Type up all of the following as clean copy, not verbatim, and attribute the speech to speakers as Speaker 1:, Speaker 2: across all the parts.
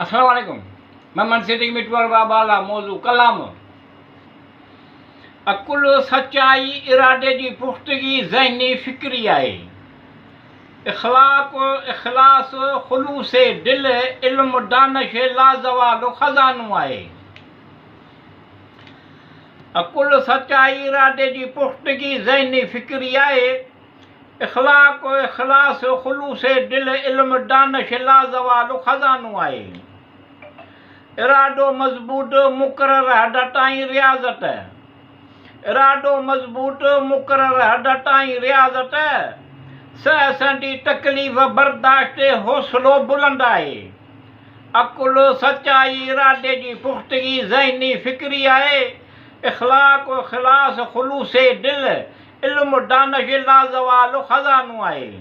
Speaker 1: السلام عليڪم محمد صديق مٽوار بابا لا موضوع ڪلام عقل سچائي ارادي جي پختگي ذهني فڪري آهي اخلاق اخلاص خلوص دل علم دانش لازوال خزانو آهي عقل سچائي ارادي جي پختگي ذهني فڪري آهي اخلاق اخلاص خلوص دل علم دانش لازوال خزانو آهي. ارادو مضبوط مقرر حد تائين رياضت ارادو مضبوط مقرر حد تائين رياضت سهه سهندي تڪليف برداشت حوصلو بلند آهي. عقل سچائي ارادي جي پختگي ذهني فڪري آهي. اخلاق اخلاص خلوص دل علم دانش لازوال خزانو آهي.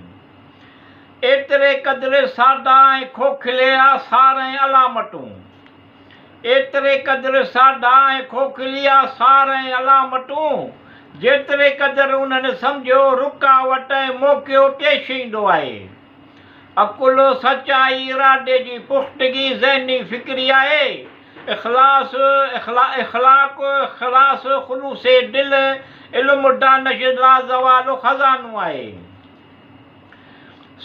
Speaker 1: ايتري قدر سادا ۽ کوکلي آثار ۽ علامتون. ايتري قدر سادا ۽ کوکلي آثار ۽ علامتون، جيتري قدر انهن سمجهيو، رڪاوٽ ۽ موقعو پيش ايندو آهي. عقل، سچائي، ارادي جي پختگي ذهني فڪري آهي. اخلاص، اخلاق، اخلاص، خلوص دل، علم دانش لازوال خزانو آهي.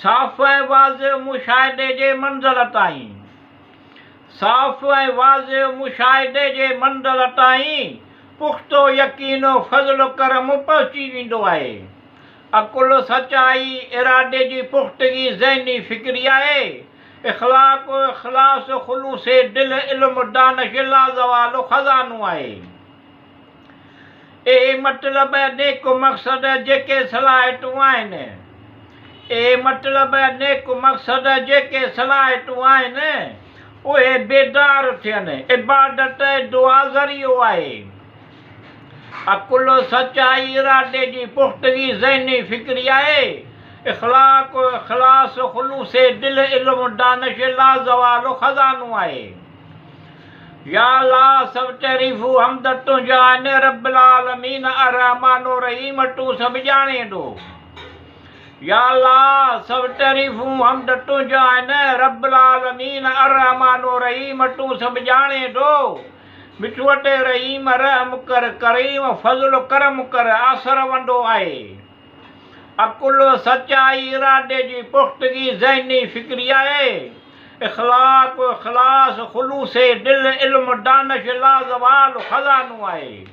Speaker 1: صاف ۽ واضح مشاهدي جي منزل تائين صاف ۽ واضح مشاهدي جي منزل تائين پختو يقين و فضل و ڪرم پهچي ويندو آهي. عقل، سچائي، ارادي جي پختگي ذهني فڪري آهي. اخلاق، اخلاص، خلوص دل، علم، دانش لازوال خزانو آهي. اهي مطلب نيڪ مقصد جيڪي صلاحيتون آهن. اهي مطلب نيڪ مقصد جيڪي صلاحيتون آهن، اهي بيدار ٿين. عبادت ۽ دعا ذريعو آهي. عقل، سچائي، ارادي جي پختگي ذهني فڪري آهي. اخلاق، اخلاص، خلوص دل، علم، دانش لازوال خزانو آهي. يا الله سڀ تعريفون حمد تنهنجا آهن رب العالمين الرحمٰن الرحيم تون سڀ ڄاڻين ٿو. يا الله سڀ تعريفون حمد تنهنجا آهن رب العالمين الرحمٰن الرحيم تون سڀ ڄاڻين ٿو. مٺوء تي رحيم رحم ڪر ڪريم فضل ڪرم ڪر آسر وندو آهي. عقل سچائي ارادي جي پختگي ذهني فڪري آهي. اخلاق اخلاص خلوص دل علم دانش لازوال خزانو آهي.